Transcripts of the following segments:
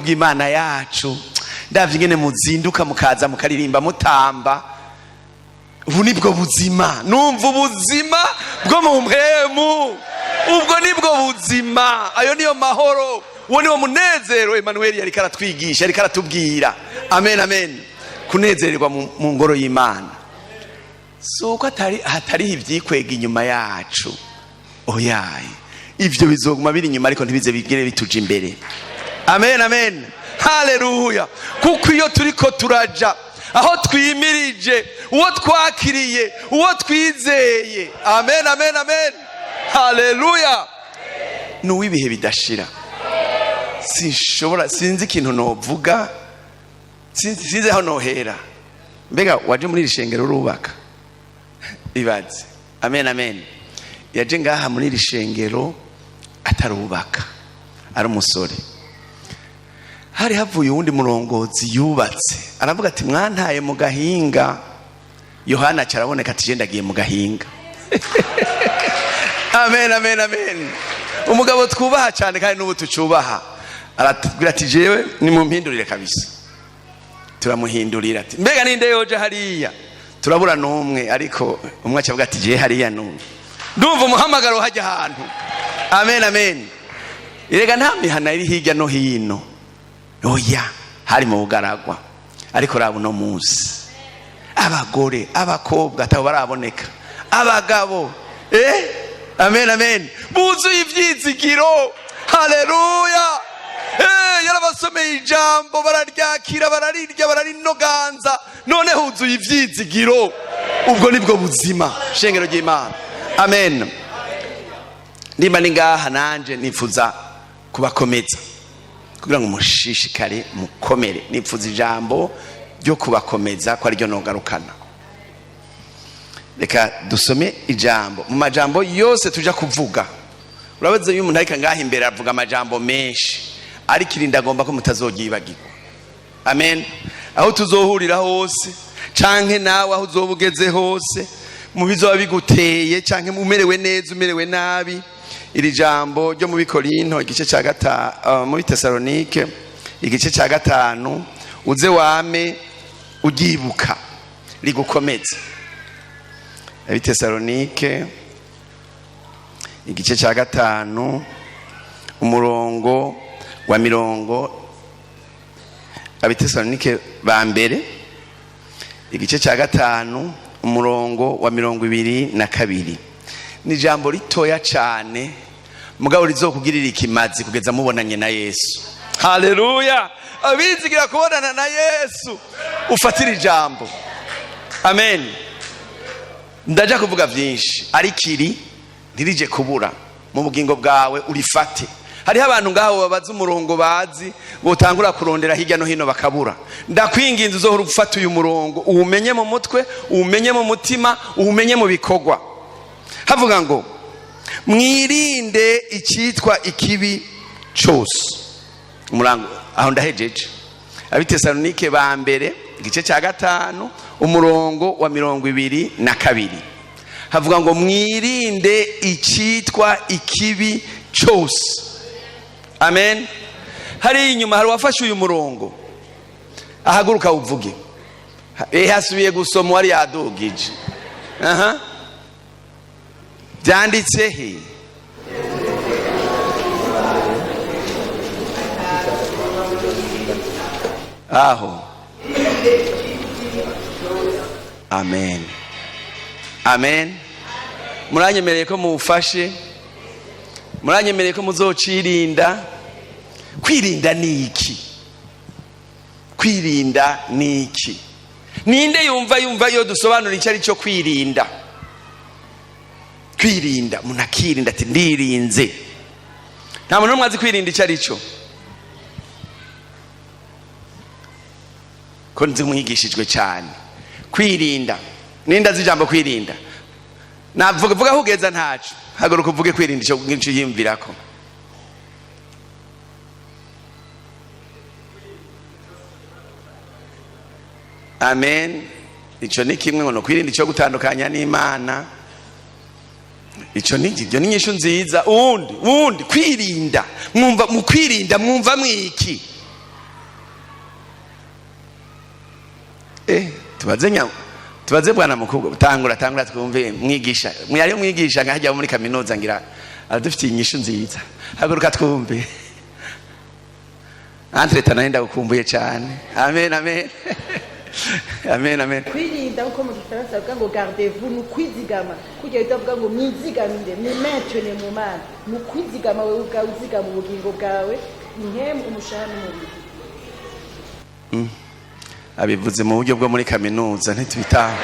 Kubw'Imana yacu, ndavye ingene muzinduka, mukaza, mukaririmba, mutamba. Ubu nibwo buzima, numva ubuzima bwo mu mpemu. Ubwo nibwo buzima, ayo niyo mahoro, uwo niwo munezero Emmanuel yariko aratwigisha, yariko aratubwira. Amen, amen. Kunezererwa mu ngoro y'Imana si uko hatariho ibyikwega inyuma yacu. Oyaye, ibyo bizoguma biri inyuma, ariko ntibize bigere bituja imbere. Amen, amen, haleluya. Kuko iyo turiko turaja aho twimirije, uwo twakiriye, uwo twizeye, amen, amen, amen, haleluya, ni uw'ibihe bidashira. Sinshobora, sinzi ikintu novuga, sinzi aho nohera. Mbega waje muri iri shengero urubaka? Ibaze. Amen, amen. Yaje ngaha muri iri shengero atarubaka, ari umusore. Hari havuye uwundi murongozi yubatse, aravuga ati: "Mwantaye mu gahinga." Yohana aca araboneka ati: "Je ndagiye mu gahinga." Amen, amen, amen. Umugabo twubaha cyane kandi n'ubu tucubaha, aratubwira ati: "Jewe nimumpindurire kabisa." Turamuhindurira. Ati: "Mbega ninde yoje hariya?" Turabura n'umwe, ariko umwe acavuga ati: "Jewe hariya n'umwe ndumva umuhamagaro hajya ahantu." Amen, amen. Erega nta mihana iri hirya no hino, oya, hari mu bugaragwa. Ariko raba uno munsi, abagore, abakobwa atabo baraboneka, abagabo, amen, amen, buzuye ibyizigiro. Haleluya. Yarabasomeye ijambo, bararyakira, bararirya, bararinoganza, none huzuye ibyizigiro. Ubwo nibwo buzima, shengero ry'Imana. Amen. Ndimba ni ngaha nanje nifuza kubakomeza kugira ngo mushishikare, mukomere. Nifuza ijambo ryo kubakomeza ko ariryo nogarukana. Reka dusome ijambo. Mu majambo yose tuja kuvuga, urabaza, iyo umuntu ariko ngaha imbere avuga amajambo menshi, ariko irinda agomba ko mutazoryibagirwa. Amen. Aho tuzohurira hose, canke nawe aho uzoba ugeze hose, mu bizoba biguteye, canke umerewe neza, umerewe nabi, iri jambo ryo mu Bikorinto igice cya gatanu, muri Tesalonike igice cya 5, uze wame uryibuka, rigukomeze. Abitesalonike igice cya 5, umurongo wa mirongo, Abitesalonike ba mbere igice cya 5, umurongo wa 22. Ni ijambo ritoya cyane, mugabo rizokugirira ikimazi kugeza mubonanye na Yesu. Haleluya. Abizigira kubonana na Yesu, ufatira ijambo. Amen. Ndaja kuvuga byinshi, ariko iri ntirije kubura mu bugingo bwawe, urifate. Hariho abantu ngaho babaza umurongo, bazi botangura kurondera hirya no hino bakabura. Ndakwinginze, uzohora ufata uyu murongo, uwumenye mu mutwe, uwumenye mu mutima, uwumenye mu bikorwa. Havuga ngo: "Mwirinde icyitwa ikibi cyose." Umurango aho ndahejeje. Abitesalonike ba mbere igice cya 5, umurongo wa 22, havuga ngo: "Mwirinde icyitwa ikibi cyose." Amen. Hariya inyuma hari uwafashe uyu murongo, ahaguruka uvuge. Hasubiye gusoma uwari yadugije. Aha byanditse he? Aho. Amen, amen. Muranyemereye ko muwufashe, muranyemereye ko muzocirinda. Kwirinda ni iki? Kwirinda ni iki? Ninde yumva iyo dusobanura icyo ari cyo kwirinda? Kwirinda, umuntu akirinda ati: "Ndirinze." Nta muntu n'umwe azi kwirinda icyo ari cyo? Ko nzi mwigishijwe cyane kwirinda, ninde azi ijambo kwirinda? Navuga, vuga aho ugeza, ntaco. Haguruka uvuge kwirinda icyo ngicyo yiyumvirako. Amen. Icyo ni kimwe, ngo ni ukwirinda icyo gutandukanya n'Imana. Icyo ni ibyo, ni inyishu nziza. Uwundi, uwundi. Kwirinda, mwumva mu kwirinda mwumva mwiki? Tubaze nya tubaze bwana mukubwa. Tangura, tangura twumve mwigisha. Mwari mwigisha nkajya muri kaminuza, ngira aradufitiye inyishu nziza. Haguruka twumve. Entre tanaenda ndagukumbuye cyane. Amen, amen, amen, amen. Kwirinda, nkuko mu Gifaransa bavuga ngo gardez-vous, ni ukwizigama. Kujya utavuga ngo mwizigamire, mwimentene mu Mana, ni ukwizigama wewe ubwawe, uzigama ubugingo bwawe, impemu, umushaha n'umubiri. Abivuze mu buryo bwo muri kaminuza, ntitubitaho,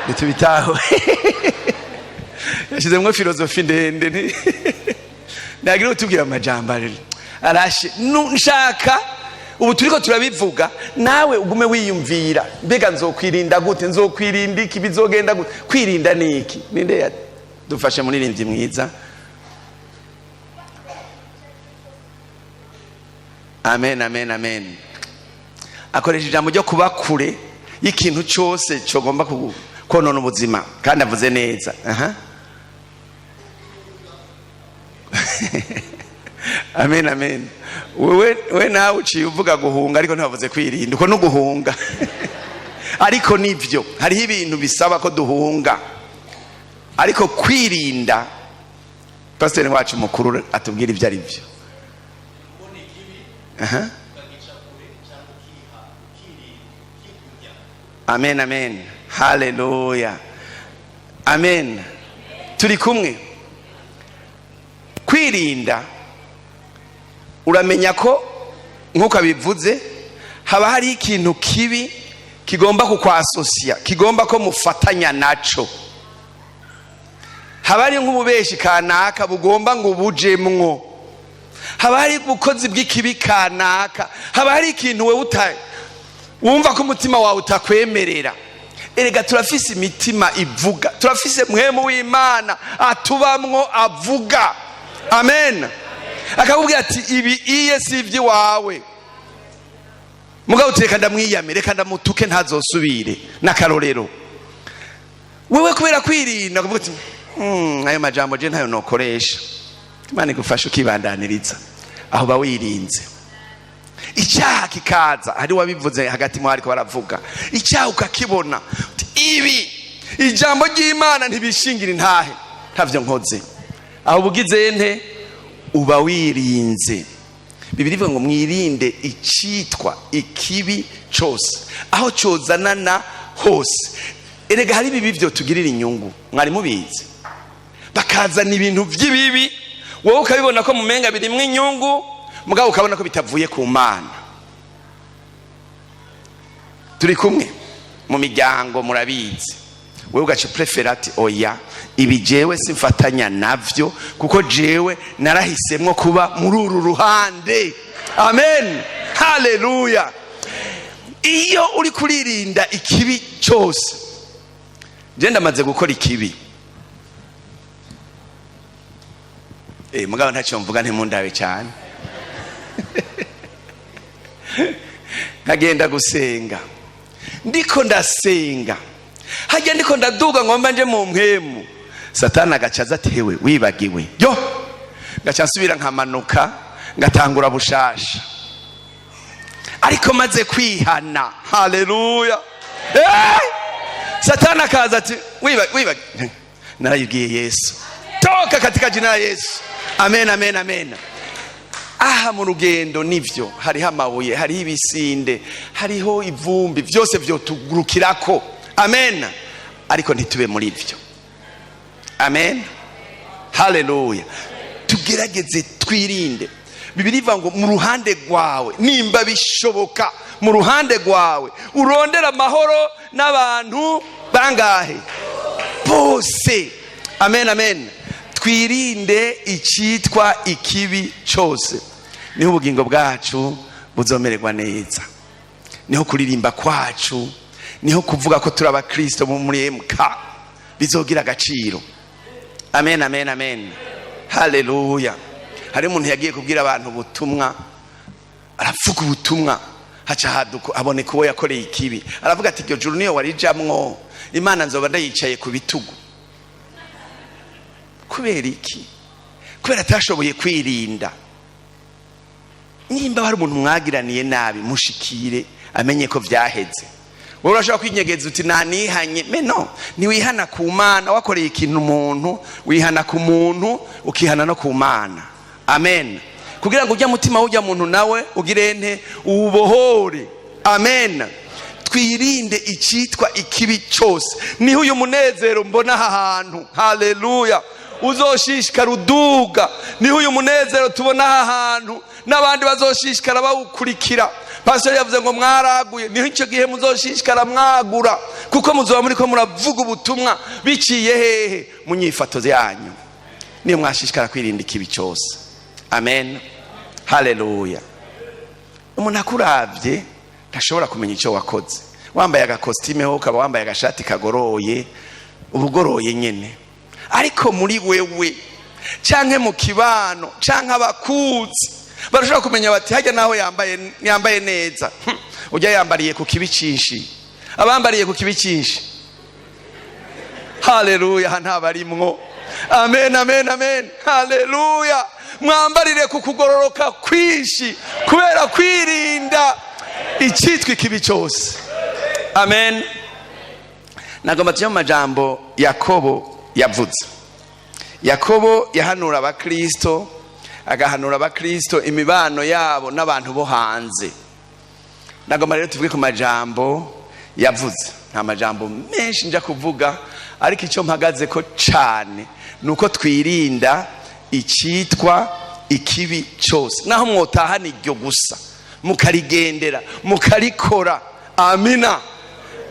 ntitubitaho. Yashyizemo philosophie ndende. Ntagira utubwira amajambo arashe. Nshaka ubu turiko turabivuga, nawe ugume wiyumvira: mbega nzokwirinda gute? Nzokwirinda iki? Bizogenda gute? Kwirinda ni iki? Ninde yadufashe? Muririmbyi mwiza. Amen, amen, amen. Akoresha ijambo ryo kuba kure y'ikintu cyose cyogomba konona ubuzima, kandi avuze neza. Aha, amen, amen. Wewe we nawe uciye uvuga guhunga, ariko ntibavuze kwirinda. Uko no guhunga, ariko nibyo, hariho ibintu bisaba ko duhunga, ariko kwirinda, pasiteri wacu mukuru atubwira ibyo ari byo. Aha. Amen, amen, haleluya, amen. Turi kumwe. Kwirinda, uramenya ko nk'uko abivuze, haba hari ikintu kibi kigomba kukwasosiya, kigomba ko mufatanya naco. Haba hari nk'ububeshi kanaka bugomba ngo ubujemwo, haba hari ubukozi bw'ikibi kanaka, haba hari ikintu wewe wumva ko umutima wawe utakwemerera. Erega turafise imitima ivuga, turafise mpwemu w'Imana atubamwo avuga. Amen. Akakubwira ati ibi iye si iby'iwawe, mugabo uti reka ndamwiyame, reka ndamutuke ntazosubire. N'akarorero, wewe kubera kwirinda kuvuga uti ayo majambo je ntayo nokoresha, Imana igufasha ukibandaniriza aho, uba wirinze. Icyaha kikaza, hari wabivuze hagati mu ariko baravuga icyaha, ukakibona uti ibi ijambo ry'Imana ntibishingira intahe, ntavyo nkoze. Aho ubugize nte? Uba wirinze. Bibiliya ivuga ngo mwirinde icitwa ikibi cose aho cozanana hose. Erega hari ibibi vyo tugirira inyungu, mwari mubizi? Bakazana ibintu by'ibibi, wowe ukabibona ko mumenga birimwo inyungu, mugabo ukabona ko bitavuye ku Mana. Turi kumwe mu miryango, murabizi. Wewe ugaca prefera ati oya, ibi jewe simfatanya navyo, kuko jewe narahisemwo kuba muri uru ruhande. Amen, haleluya. Iyo uri kuririnda ikibi cyose, je ndamaze gukora ikibi, mugabo ntacyo mvuga, ntimundabe cyane. Nkagenda gusenga, ndiko ndasenga hajya, ndiko ndaduga ngomba nje mu mpemu, Satani agaca aza ati hewe wibagiwe yo, ngaca nsubira nkamanuka ngatangura bushasha. Ariko maze kwihana, haleluya, Satani akaza ati wibagiwe, narayibwiye Yesu, toka katika jina la Yesu. Amen, amen, amen. Aha mu rugendo nivyo, hariho amabuye, hariho ibisinde, hariho ivumbi, byose vyotugurukirako. Amen. Ariko ntitube muri byo. Amen, haleluya. Tugerageze twirinde. Bibiliya ivuga ngo mu ruhande rwawe, nimba bishoboka, mu ruhande rwawe urondera amahoro n'abantu bangahe? Bose. Amen, amen. Twirinde icyitwa ikibi cyose, niho ubugingo bwacu buzomererwa neza, niho kuririmba kwacu, niho kuvuga ko turi abakristo bo muri MK bizogira agaciro. Amen, amen, amen, haleluya. Hari umuntu yagiye kubwira abantu ubutumwa, aravuga ubutumwa, haca haduka aboneka uwo yakoreye ikibi, aravuga ati iryo juru niyo warijamwo, Imana nzoba ndayicaye ku bitugu. Kubera iki? Kubera atashoboye kwirinda. Nimba hari umuntu mwagiraniye nabi, mushikire amenye ko vyaheze. Wowe urashobora kwinyegeza uti nanihanye. Mais non, ntiwihana ku Mana. Wakoreye ikintu umuntu, wihana ku muntu, ukihana no ku Mana. Amen. Kugira ngo ujya mutima w'ujya muntu nawe ugire nte? Uwubohore. Amen. Twirinde icyitwa ikibi cyose. Niho uyu munezero mbona aha hantu, haleluya, uzoshishikara uduga. Niho uyu munezero tubona aha hantu n'abandi bazoshishikara bawukurikira. Pastor yavuze ngo mwaraguye. Niho icyo gihe muzoshishikara mwagura, kuko muzoba muri ko muravuga ubutumwa biciye hehe? Mu nyifato yanyu. Niyo mwashishikara kwirinda ikibi cyose. Amen, haleluya. Umuntu akuravye ntashobora kumenya icyo wakoze. Wambaye agakositime ho, ukaba wambaye agashati kagoroye, ubugoroye nyene. Ariko muri wewe canke mu kibano canke abakuzi barashobora kumenya bati: "Hajya naho yambaye, yambaye neza. Ujya yambariye ku kibi cinshi." Abambariye ku kibi cinshi, haleluya, ntabarimwo. Amen, amen, amen, haleluya. Mwambarire ku kugororoka kwinshi kubera kwirinda icyitwa ikibi cyose. Amen. Nagomba tujye mu majambo Yakobo yavuze. Yakobo yahanura abakristo, agahanura abakristo imibano yabo n'abantu bo hanze. Nagomba rero tuvuge ku majambo yavuze. Nta majambo menshi nja kuvuga, ariko icyo mpagaze ko cyane ni uko twirinda icyitwa ikibi cyose. Naho mwotahana iryo gusa, mukarigendera, mukarikora, amina,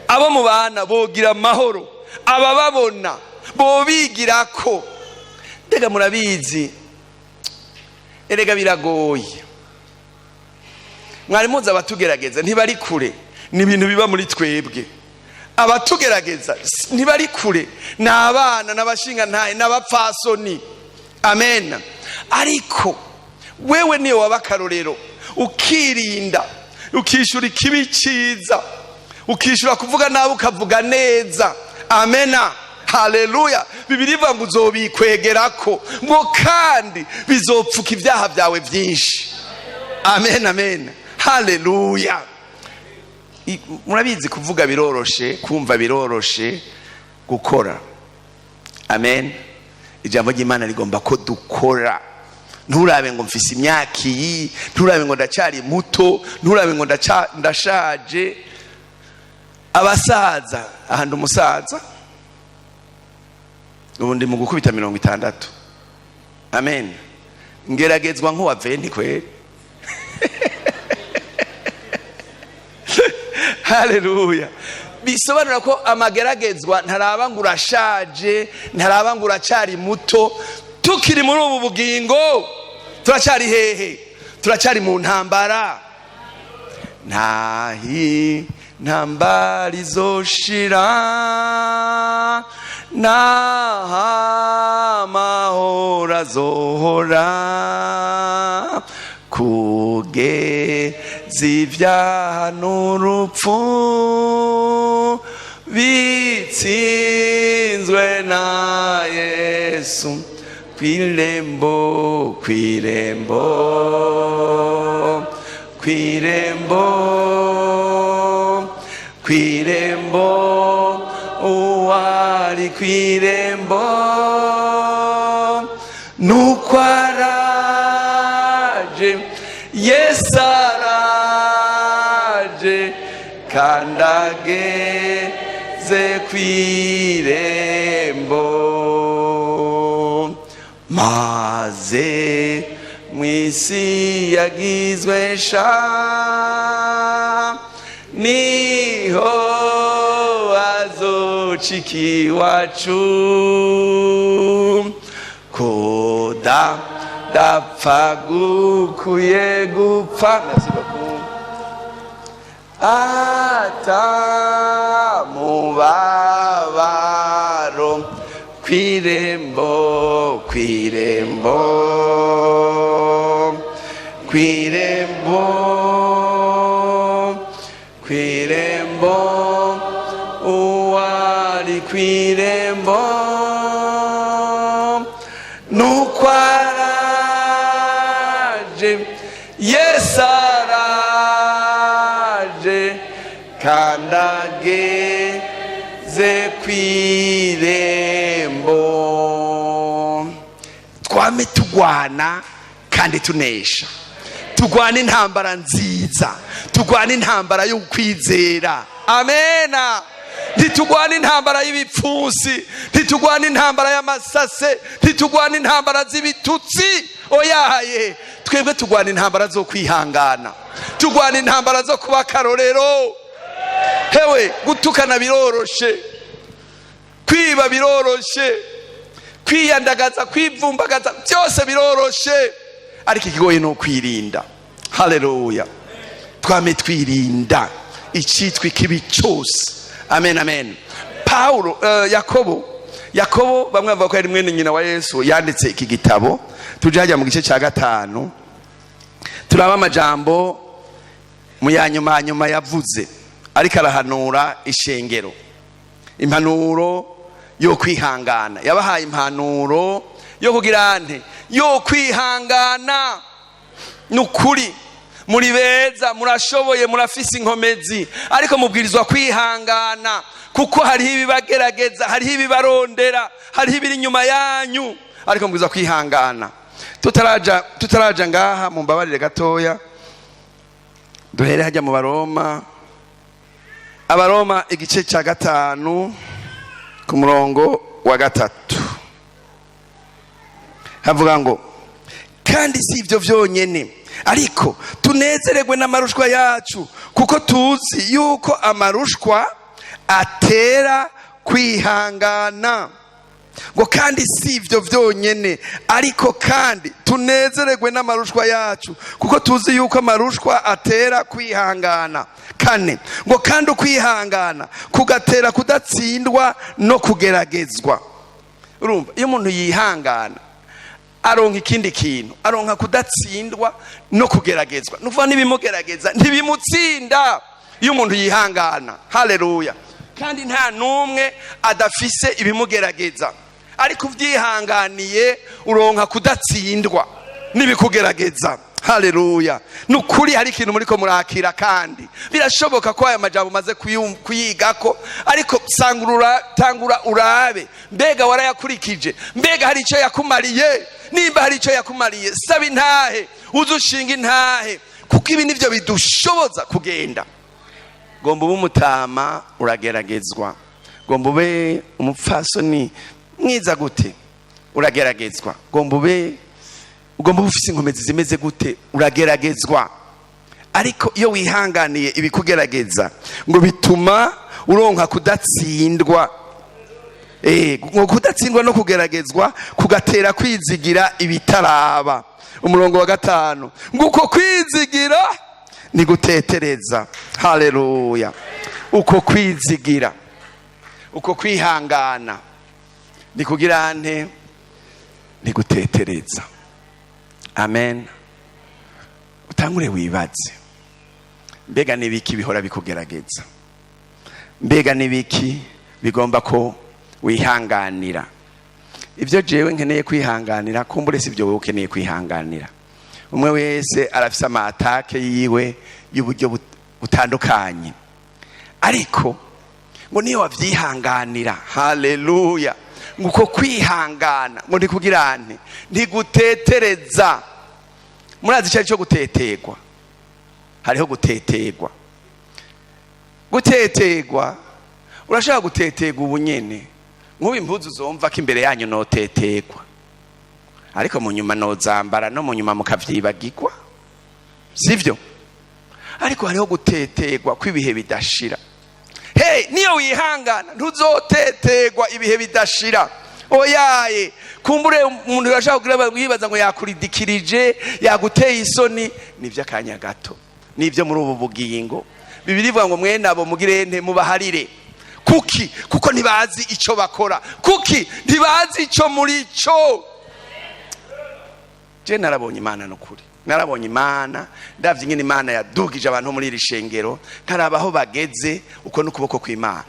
abo mubana bogira amahoro, abababona bobigira ko. Mbega murabizi, erega biragoye. Mwari muzi abatugerageza ntibari kure, ni ibintu biba muri twebwe. Abatugerageza ntibari kure, ni abana n'abashingantahe n'abapfasoni. Amen. Ariko wewe niyo waba akarorero, ukirinda, ukishyura ikibi cyiza, ukishyura kuvuga nabi ukavuga neza. Amena, haleluya. Bibiliya ivuga ngo uzobikwegerako, ngo kandi bizopfuka ibyaha byawe byinshi. Amen, amen, haleluya. Murabizi, kuvuga biroroshe, kumva biroroshe, gukora. Amen. Ijambo ry'Imana rigomba ko dukora. Nturabe ngo mfise imyaka iyi, nturabe ngo ndacyari muto, nturabe ngo ndashaje. Abasaza ahandi, umusaza ubu ndi mu gukubita 60. Amen. Ngeragezwa nk'uwa 20 kweri. Haleluya. Bisobanura ko amageragezwa ntaraba ngo urashaje, ntaraba ngo uracyari muto. Tukiri muri ubu bugingo, turacyari hehe? Turacyari mu ntambara. Ntahi ntambara izoshira, naha amahoro azohora, kugeza ibyaha n'urupfu bitsinzwe na Yesu. Kw'irembo, kw'irembo, kw'irembo, kw'irembo, uwari kw'irembo nuko araje. Yesu araje kandi ageze kw'irembo, maze mw'isi yagizwe sha niho azocika iwacu. Koda dapfa gukuye gupfa. Merci beaucoup. Ata mubabaro kw'irembo, kw'irembo, kw'irembo, kw'irembo, uwari kw'irembo nuko araje. Yesu araje kandi. Ngeze kw'irembo. Twame tugwana kandi tunesha, tugwana intambara nziza, tugwana intambara yo kwizera. Amena. Ntitugwana intambara y'ibipfunsi, ntitugwana intambara y'amasase, ntitugwana intambara z'ibitutsi. Oyaye, twebwe tugwana intambara zo kwihangana, tugwana intambara zo kuba akarorero. Hewe, gutukana biroroshe, kwiba biroroshe, kwiyandagaza, kwivumbagaza, byose biroroshe, ariko ikigoye ni ukwirinda. Haleluya. Twame twirinda icyitwa ikibi cyose. Amen, amen. Paulo, Yakobo, bamwe bavuga ko yari mwene nyina wa Yesu, yanditse iki gitabo. Tujye hajya mu gice cya 5, turaba amajambo mu ya nyuma nyuma yavuze, ariko arahanura ishengero, impanuro yo kwihangana. Yabahaye impanuro yo kugira nte? Yo kwihangana. Ni ukuri muri beza, murashoboye, murafise inkomezi, ariko mubwirizwa kwihangana, kuko hariho ibibagerageza, hariho ibibarondera, hariho ibiri inyuma yanyu, ariko mubwirizwa kwihangana. Tutaraja ngaha, mumbabarire gatoya, duhere hajya mu Baroma. Abaroma igice cya 5 ku murongo wa 3 havuga ngo: "Kandi si ibyo byonyine, ariko tunezererwe n'amarushwa yacu, kuko tuzi yuko amarushwa atera kwihangana." Ngo kandi si ibyo byonyine, ariko kandi tunezererwe n'amarushwa yacu, kuko tuzi yuko amarushwa atera kwihangana. 4, ngo kandi ukwihangana kugatera kudatsindwa no kugeragezwa. Urumva, iyo umuntu yihangana aronka ikindi kintu, aronka kudatsindwa no kugeragezwa. Nuvuga n'ibimugerageza ntibimutsinda iyo umuntu yihangana. Haleluya. Kandi nta n'umwe adafise ibimugerageza, ariko ubyihanganiye uronka kudatsindwa n'ibikugerageza. Haleluya. Ni ukuri hari ikintu muri ko murakira, kandi birashoboka ko aya majambo umaze kuyigako, ariko tangura urabe mbega warayakurikije, mbega hari icyo yakumariye. Nimba hari icyo yakumariye, saba intahe, uze ushinga intahe, kuko ibi nibyo bidushoboza kugenda. Gomba ube umutama, urageragezwa. Gomba ube umupfasoni mwiza gute, urageragezwa. Gomba ube, ugomba ube ufise inkomezi zimeze gute, urageragezwa. Ariko iyo wihanganiye ibikugerageza, ngo bituma uronka kudatsindwa. Ngo kudatsindwa no kugeragezwa kugatera kwizigira ibitaraba. Umurongo wa 5, ngo uko kwizigira ni gutetereza. Haleluya. Uko kwizigira, uko kwihangana ni kugira nte? Ni gutetereza. Amen. Utangure wibaze: mbega nibiki bihora bikugerageza? Mbega nibiki bigomba ko wihanganira? Ibyo jewe nkeneye kwihanganira, kumbure si ibyo wowe ukeneye kwihanganira. Umwe wese arafise ama attaques yiwe y'uburyo butandukanye, ariko ngo niyo wavyihanganira, haleluya, ngo uko kwihangana ngo ntikugira nte? Ntigutetereza. Murazi icyo ari cyo guteterwa? Hariho guteterwa. Guteterwa, urashobora guteterwa ubu nyene. Nk'ubu impuzu zomva ko imbere yanyu noteterwa, ariko mu nyuma nozambara, no mu nyuma mukavyibagirwa, sivyo? Ariko hariho guteterwa kw'ibihe bidashira. Hey, niyo wihangana ntuzoteterwa ibihe bidashira. Oyaye, kumbure umuntu yashaka kugira wibaza ngo yakuridikirije, yaguteye isoni, nivyo akanya gato, nivyo muri ubu bugingo. Bibiri ivuga ngo mwene abo mugire nte? Mubaharire. Kuki? Kuko ntibazi ico bakora. Kuki? Ntibazi ico muri cyo. Je narabonye Imana, nukuri narabonye Imana. Ndavye ingene Imana yadugije abantu muri iri shengero, nkaraba aho bageze, uko n'ukuboko kw'Imana.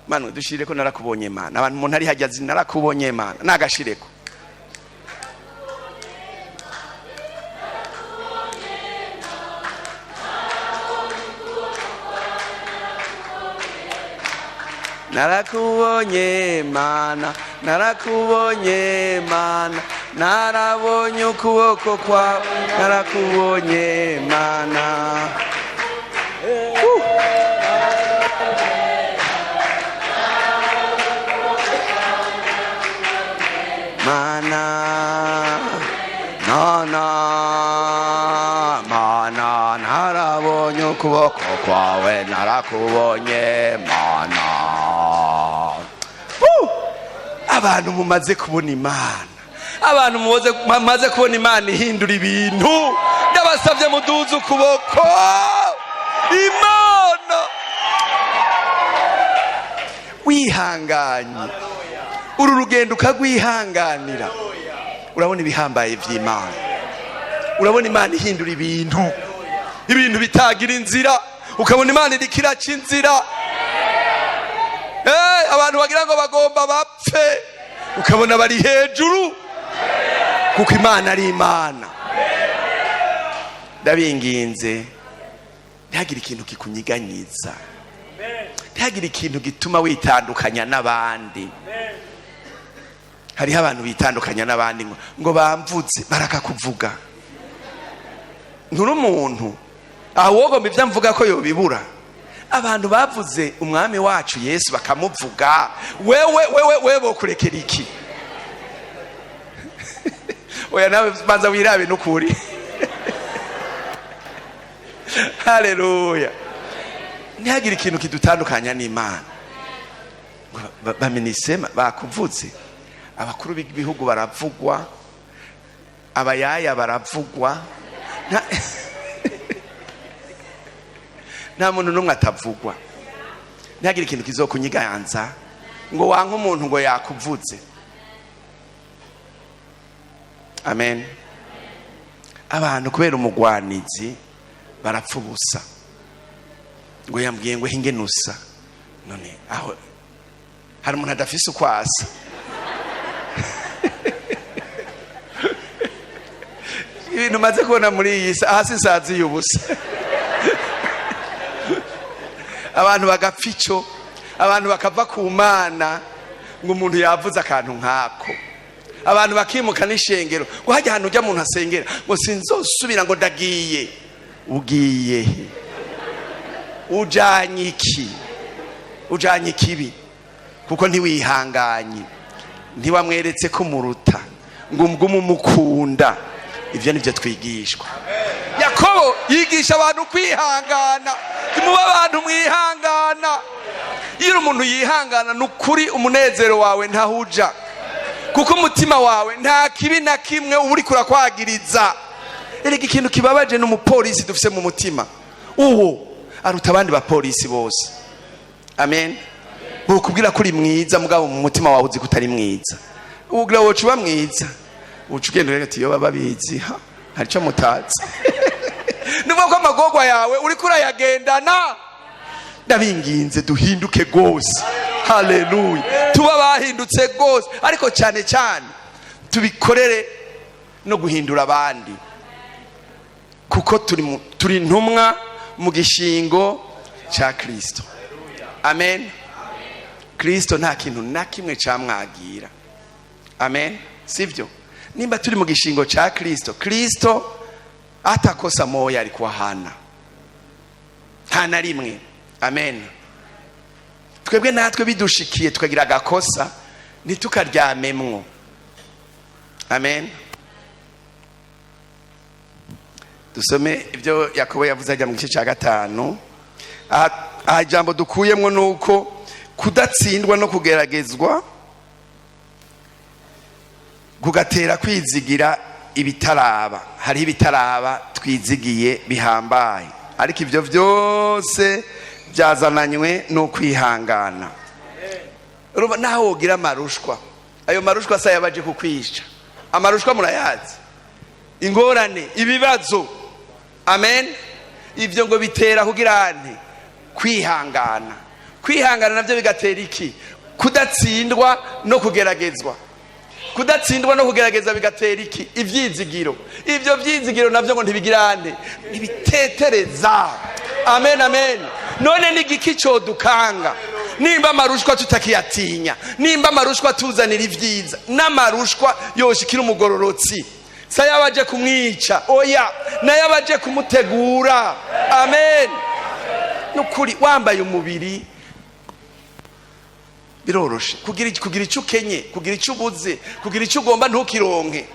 Manu dushireko "Narakubonye Imana". Abantu umuntu ari hajya azi "Narakubonye Imana", nagashireko. Narakubonye Mana, narakubonye Mana, narabonye ukuboko kwawe, narakubonye Mana. Mana, mana, mana, narabonye ukuboko kwawe, narakubonye Mana. Uh! Abantu mumaze kubona Imana, abantu mumaze kubona Imana ihindura ibintu, ndabasabye muduze ukuboko. Imana wihanganye uru rugendo ukagwihanganira, urabona ibihambaye by'Imana, urabona Imana ihindura ibintu, ibintu bitagira inzira, ukabona Imana iriko iraca inzira. Abantu bagira ngo bagomba bapfe, ukabona bari hejuru, kuko Imana ari Imana. Ndabinginze, ntihagire ikintu kikunyiganyiza, ntihagire ikintu gituma witandukanya n'abandi. Hariho abantu bitandukanya n'abandi ngo bamvutse, barakakuvuga. Nturi umuntu aho wogomba ibyo mvuga ko yobibura. Abantu bavuze umwami wacu Yesu bakamuvuga, wewe wewe wewe bokurekera iki? Oya, nawe banza wirabe n'ukuri. Haleluya! Ntihagire ikintu kidutandukanya n'Imana. Ngo baminisema bakuvutse, abakuru b'ibihugu baravugwa, abayaya baravugwa, nta muntu n'umwe atavugwa. Ntihagire ikintu kizokunyiganza ngo wanke umuntu ngo yakuvutse. Amen. Abantu kubera umugwanizi barapfa ubusa, ngo yambwiye ngo hinge nusa. None aho hari umuntu adafise uko asa? Ibintu maze kubona muri iyi si, hasi nsaziye ubusa. Abantu bagapfa ico, abantu bakava ku Mana ngo umuntu yavuze akantu nkako, abantu bakimuka n'ishengero ngo hajya ahantu ujya umuntu asengera ngo sinzosubira, ngo ndagiye. Ugiye he? Ujanye iki? Ujanye ikibi, kuko ntiwihanganye, ntiwamweretse ko umuruta, ngo umgume umukunda. Ivyo nivyo twigishwa. Yakobo yigisha abantu kwihangana. Muba abantu mwihangana. Iyo umuntu yihangana, ni ukuri umunezero wawe ntahuja, kuko umutima wawe nta kibi na kimwe uba uriko urakwagiriza. Erega ikintu kibabaje ni umupolisi dufise mu mutima, uwo aruta abandi bapolisi bose. Amen. Bokubwira ko uri mwiza, mugabo mu mutima wawe uzi ko utari mwiza. Ugira woca uba mwiza, uca ugenda urega ati iyo baba bizi, ha, hari ico mutazi. Nuvuga ko amagorwa yawe uriko urayagendana. Ndabinginze duhinduke gose. Haleluya! Tuba bahindutse gose, ariko cyane cyane tubikorere no guhindura abandi, kuko turi intumwa mu gishingo cya Kristo. Amen. Kristo nta kintu na kimwe camwagira. Amen, sivyo? Nimba turi mu gishingo cya Kristo, Kristo atakosa moya alikuwa hana, nta na rimwe. Amen. Twebwe natwe bidushikiye tukagira agakosa, ntitukaryamemwo. Amen. Dusome ibyo Yakobo yavuze ajya mu gice cya 5. Aha ijambo dukuyemwo ni uko kudatsindwa no kugeragezwa kugatera kwizigira ibitaraba. Hariho ibitaraba twizigiye bihambaye, ariko ibyo byose byazananywe no kwihangana. Urumva naho wogira amarushwa, ayo marushwa asa yabaje kukwica. Amarushwa murayazi, ingorane, ibibazo. Amen. Ibyo ngo bitera kugira nte? Kwihangana. Kwihangana navyo bigatera iki? Kudatsindwa no kugeragezwa. Kudatsindwa no kugerageza bigatera iki? Ivyizigiro. Ivyo vyizigiro navyo ngo ntibigirane, ntibitetereza. Amen, amen. None ni igiki codukanga? Nimba amarushwa tutakiyatinya, nimba amarushwa tuzanira ibyiza, n'amarushwa yoshikira umugororotsi, saya abaje kumwica, oya, nayo abaje kumutegura. Amen. Nukuri wambaye umubiri biroroshe kugira icyo ukenye, kugira icyo ubuze, kugira icyo ugomba ntukironke.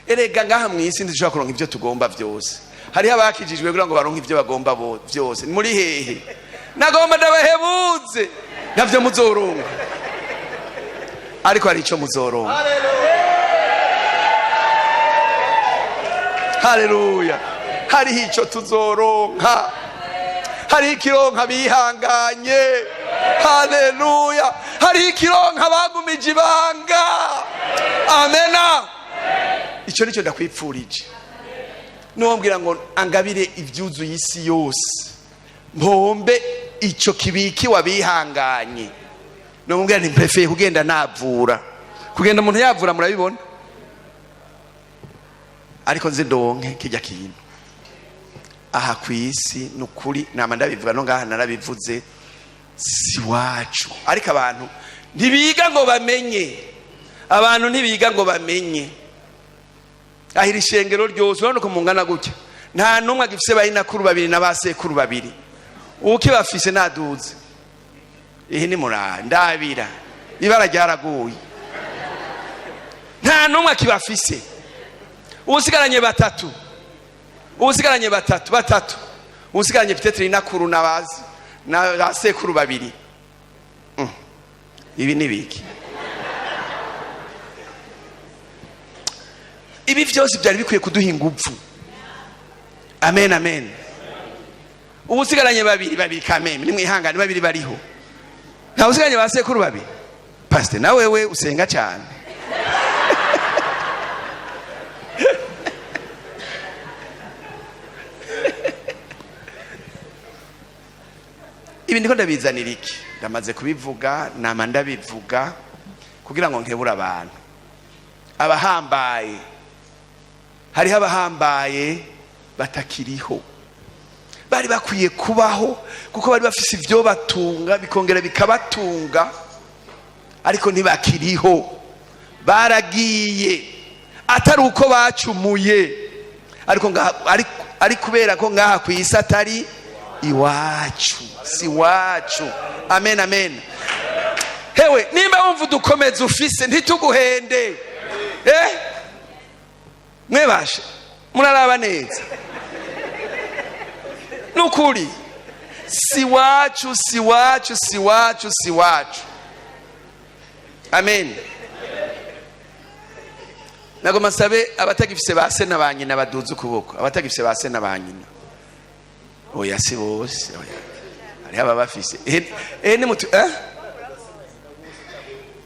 Erega ngaha mu isi ntidushobora kuronka ibyo tugomba byose. Hariho abakijijwe kugira ngo baronke ibyo bagomba byose. Muri hehe? Nagomba ndabahebuze, ntabyo muzoronka, ariko hari icyo muzoronka. Haleluya! Hariho icyo tuzoronka, hariho ikironka bihanganye. Haleluya! Hariho ikironka bagumije ibanga. Amena. Icyo nicyo ndakwipfurije. Nuwambwira ngo angabire ibyuzuye isi yose, mpombe icyo kibikiwe abihanganye, numubwira nti mprefeye kugenda navura. Kugenda umuntu yavura murabibona, ariko nzi ndonke kijya kintu aha ku isi. Ni ukuri nama ndabivuga, no ngaha narabivuze, si wacu. Ariko abantu ntibiga ngo bamenye, abantu ntibiga ngo bamenye. Aho iri shengero ryose urabona uko mungana gutya, nta n'umwe agifise bayinakuru babiri na ba sekuru babiri. Ukibafise naduze iyi ni murara ndabira, ibara ryaraguye, nta n'umwe akibafise. Usigaranye batatu, usigaranye batatu batatu, usigaranye peut-être inakuru nabazi na ba sekuru babiri. Ibi ni biki? Ibi byose byari bikwiye kuduha ingufu. Amen, amen. Ubusigaranye babiri babiri, kameme nimwihangane, babiri bariho, nta usigaranye ba sekuru babiri. Pastor, nawe we usenga cyane. Ibi ndiko ndabizanira iki? Ndamaze kubivuga, nama ndabivuga kugira ngo nkebure abantu abahambaye. Hariho abahambaye batakiriho, bari bakwiye kubaho kuko bari bafise ibyo batunga bikongera bikabatunga, ariko ntibakiriho, baragiye. Atari uko bacumuye, ariko ari kubera ko ngaha ku isi atari iwacu, si iwacu. Amen, amen. Hewe, nimba wumva udukomeza ufise, ntituguhende. Mwebashe muraraba neza, nukuri si wacu, si wacu, si wacu, si wacu. Amen. Nagoma nsabe abatagifise ba se na ba nyina baduze ukuboko. Abatagifise ba se na ba nyina. Oya, si bose, oya, hariho ababafise. Ni mutu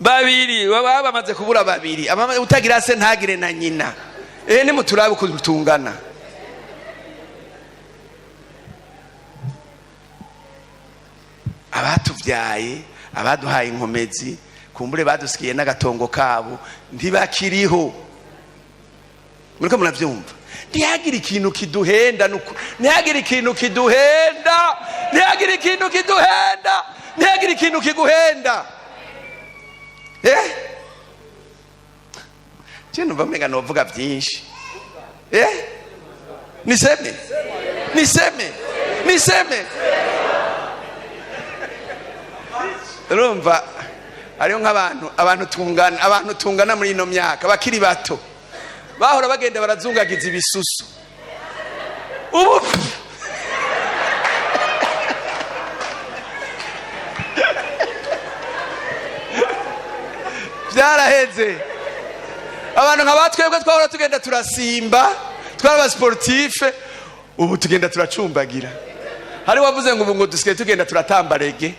babiri baba bamaze kubura babiri. Utagira se ntagire na nyina. Ni muturabe ukuntu tungana. Abatuvyaye, abaduhaye inkomezi, kumbure badusikiye n'agatongo kabo, ntibakiriho. Muriko muravyumva? Ntihagire ikintu kiduhenda, nuko ntihagire ikintu kiduhenda, ntihagire ikintu kiduhenda, ntihagire ikintu kiguhenda. Je numva umenga novuga byinshi. Niseme, niseme, niseme. Urumva hariho nk'abantu, abantu tungana muri ino myaka, bakiri bato, bahora bagenda barazungagiza ibisusu. Ubu byaraheze. Abantu nka batwebwe twahora tugenda turasimba, twari abasportife, ubu tugenda turacumbagira. Hari wavuze ngo ubu ngo dusigaye tugenda turatamba rege.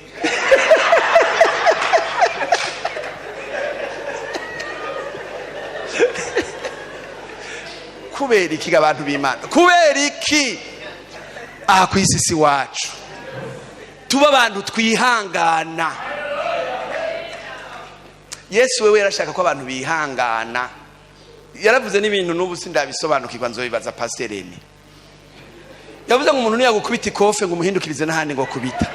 Kubera iki, abantu b'Imana? Kubera iki? Aha ku isi si wacu. Tuba abantu twihangana. Yesu wewe yarashaka ko abantu bihangana. Yaravuze n'ibintu n'ubu sindabisobanukirwa, nzobibaza Pastor Remy. Yavuze ngo umuntu niyagukubita ikofe ngo umuhindukirize n'ahandi ngo kubita.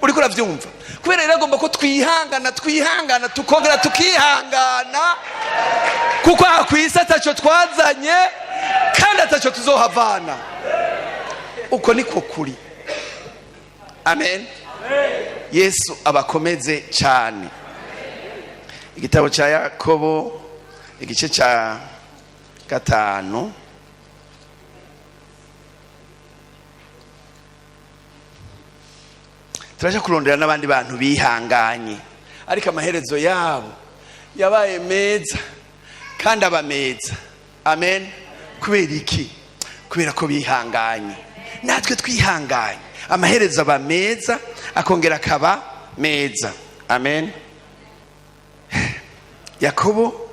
Uriko uravyumva? Kubera rero agomba ko twihangana, twihangana, tukongera tukihangana, kuko aha ku isi ataco twazanye kandi ataco tuzohavana. Uko niko kuri. Amen. Yesu abakomeze cyane. Igitabo cya Yakobo, igice cya 5. Turaje kurondera n'abandi bantu bihanganye, ariko amaherezo yabo yabaye meza kandi aba meza. Amen. Kubera iki? Kubera ko bihanganye. Natwe twihanganye, amaherezo aba meza, akongera akaba meza. Amen. Yakobo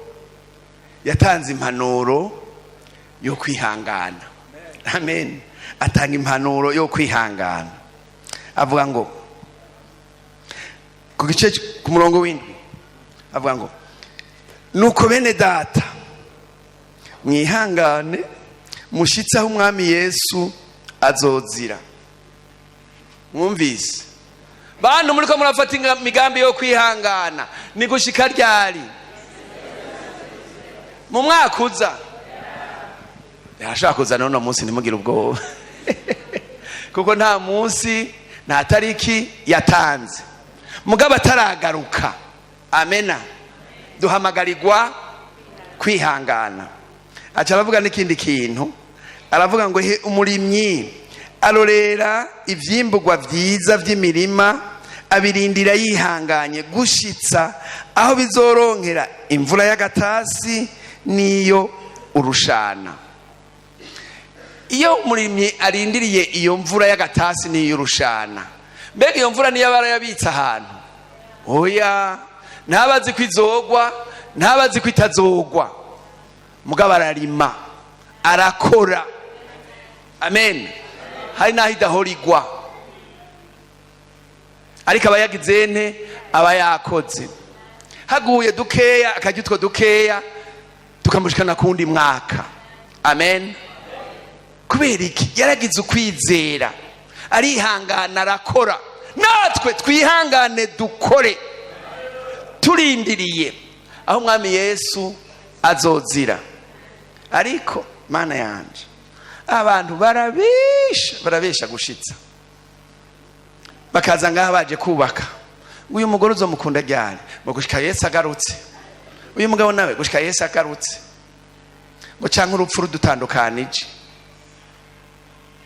yatanze impanuro yo kwihangana. Amen. Atanga impanuro yo kwihangana, avuga ngo ku gice, ku murongo w'7, avuga ngo: "Nuko bene data, mwihangane mushitse aho Umwami Yesu azozira." Mwumvise, bantu muriko murafata imigambi yo kwihangana, ni gushika ryari? Mu mwaka uza yarashobora kuza n'uno munsi, ntimugire ubwoba, kuko nta munsi, nta tariki yatanze. Mugabo ataragaruka, amena, duhamagarirwa kwihangana. Aca aravuga n'ikindi kintu, aravuga ngo: "He, umurimyi arorera ivyimburwa vyiza vy'imirima, abirindira yihanganye gushitsa aho bizoronkera imvura y'agatasi n'iyo urushana." Iyo umurimyi arindiriye iyo mvura y'agatasi n'iyo urushana, mbega iyo mvura niyo aba yarayabitse ahantu? Oya, ntaba azi ko izogwa, ntaba azi ko itazogwa, mugabo ararima, arakora. Amen. Hari n'aho idahora igwa, ariko aba yagize nte? Aba yakoze. Haguye dukeya, akarya utwo dukeya, tukamushikana kuwundi mwaka. Amen. Kubera iki? Yaragize ukwizera, arihangana, arakora. Natwe twihangane, dukore, turindiriye aho Umwami Yesu azozira. Ariko Mana yanje, abantu barabesha, barabesha gushitsa bakaza ngaha baje kubaka. Uyu mugore uzomukunda ryari? Ngo gushika Yesu agarutse. Uyu mugabo nawe, gushika Yesu agarutse, ngo canke urupfu rudutandukanije.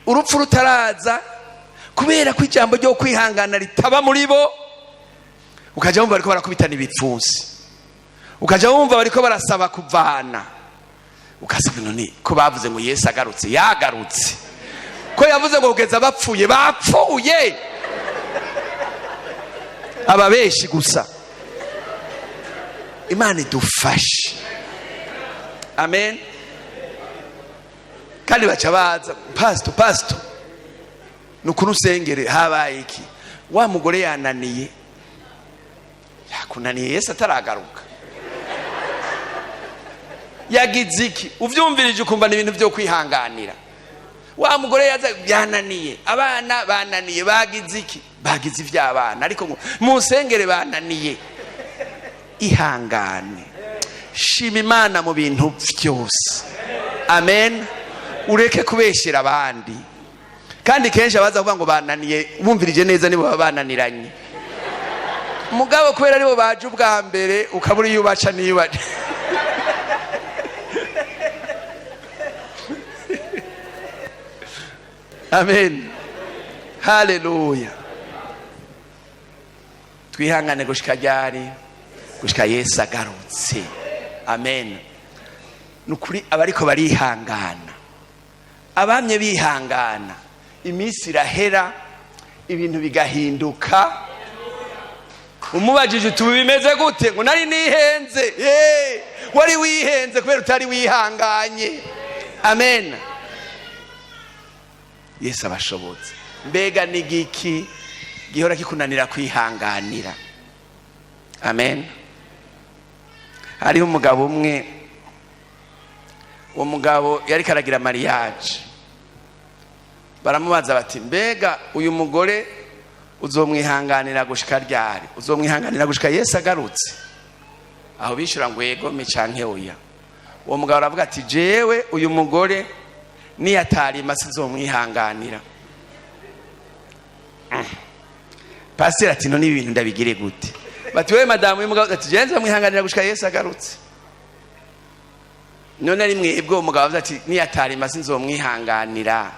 Urupfu rutaraza, kubera ko ijambo ryo kwihangana ritaba muri bo, ukaja wumva bariko barakubitana ibipfunsi, ukaja wumva bariko barasaba kuvana, ukasaba. None ko bavuze ngo Yesu agarutse, yagarutse? Ko yavuze ngo kugeza bapfuye, bapfuye? Ababeshi gusa. Imana idufashe. Amen. Kandi baca baza: "Pastor, pastor, ni ukuri usengere." Habaye iki? Wa mugore yananiye. Yakunaniye Yesu ataragaruka? Yagize iki? Uvyumvirije ukumva ni ibintu vyo kwihanganira. Wa mugore yaza yananiye, abana bananiye. Bagize iki? Bagize ivy'abana, ariko ngo munsengere, bananiye. Ihangane, shima Imana mu bintu vyose. Amen. Ureke kubeshyera abandi. Kandi kenshi abaza kuvuga ngo bananiye, bumvirije neza nibo baba bananiranye. Mugabo kubera aribo baje ubwa mbere, ukabura iyo ubaca n'iyo ubaca. Amen, haleluya. Twihangane gushika ryari? Gushika Yesu agarutse. Amen. Ni ukuri, abariko barihangana, abamye bihangana, iminsi irahera ibintu bigahinduka. Umubajije uti: "Bimeze gute?" Ngo: "Nari nihenze." Ye, wari wihenze kubera utari wihanganye. Amen. Yesu abashobotse. Mbega n'igiki gihora kikunanira kwihanganira? Amen. Hariho umugabo umwe. Uwo mugabo yariko aragira mariage. Baramubaza bati: "Mbega uyu mugore Uzomwihanganira gushika ryari? Uzomwihanganira gushika Yesu agarutse? Aho bishura ngo yego canke oya. Uwo mugabo aravuga ati: "Jewe uyu mugore niyatarima sinzomwihanganira." Pasiteri ati: "None ibi bintu ndabigire gute?" Bati: "Wewe madamu." Uyu mugabo ati: "Jewe nzomwihanganira gushika Yesu agarutse." None ari mwebwe, uwo mugabo avuze ati: "Niyatarima sinzomwihanganira,"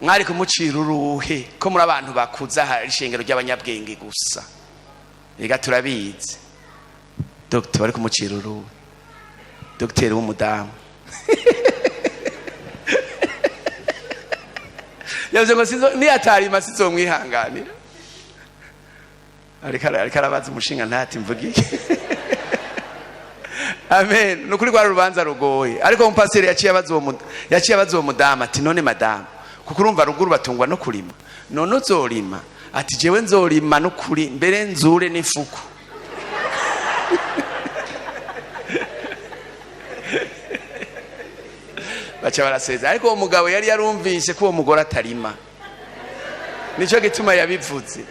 mwari kumucira uruhe? Ko muri abantu bakuza, hari ishengero ry'abanyabwenge gusa, rega turabizi. Dogiteri, bari kumucira uruhe? Dogiteri w'umudamu yavuze ngo niyatarima sinzomwihanganira. Ariko arabaza umushinga ntati mvugiye. Amen. Ni ukuri rwari urubanza rugoye, ariko umupasiteri yaciye abaza uwo mudamu ati: "None madamu, kuko urumva ruguru batungwa no kurima, none uzorima?" Ati: "Jewe nzorima n'ukuri, mbere nzure n'ifuku." Baca barasezera, ariko uwo mugabo yari yarumvise ko uwo mugore atarima, nicyo gituma yabivuze.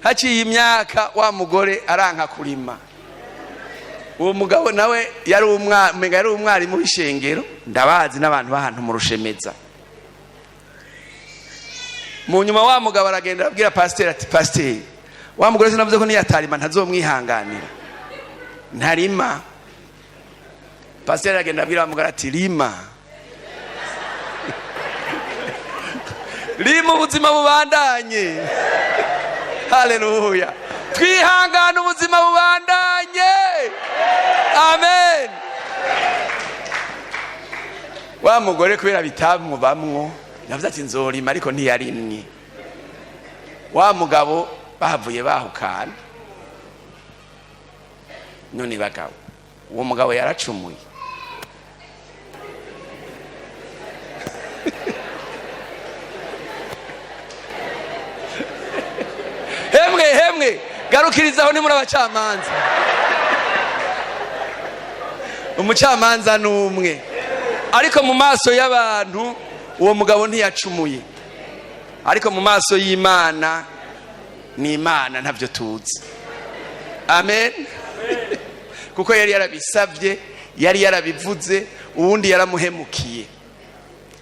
Haciye imyaka, wa mugore aranka kurima. Uwo mugabo nawe yari umenga yari umwarimu w'ishengero, ndabazi n'abantu b'ahantu mu Rushemeza. Mu nyuma wa mugabo aragenda arabwira pasiteri ati: "Pasiteri, wa mugore sinavuze ko niyatarima ntazomwihanganira? Ntarima." Pasiteri aragenda arabwira wa mugore ati: "Rima, rima, ubuzima bubandanye." Haleluya! Twihangane, ubuzima bubandanye. Amen. Wa mugore kubera bitamubamwo yavuze ati: "Nzorima," ariko ntiyarimye. Wa mugabo bahavuye bahukana. None bagabo, uwo mugabo yaracumuye? Hemwe, hemwe, garukirizaho, ni muri abacamanza. Umucamanza ni umwe, ariko mu maso y'abantu uwo mugabo ntiyacumuye, ariko mu maso y'Imana ni Imana ntabyo tuzi. Amen. Kuko yari yarabisabye, yari yarabivuze, uwundi yaramuhemukiye.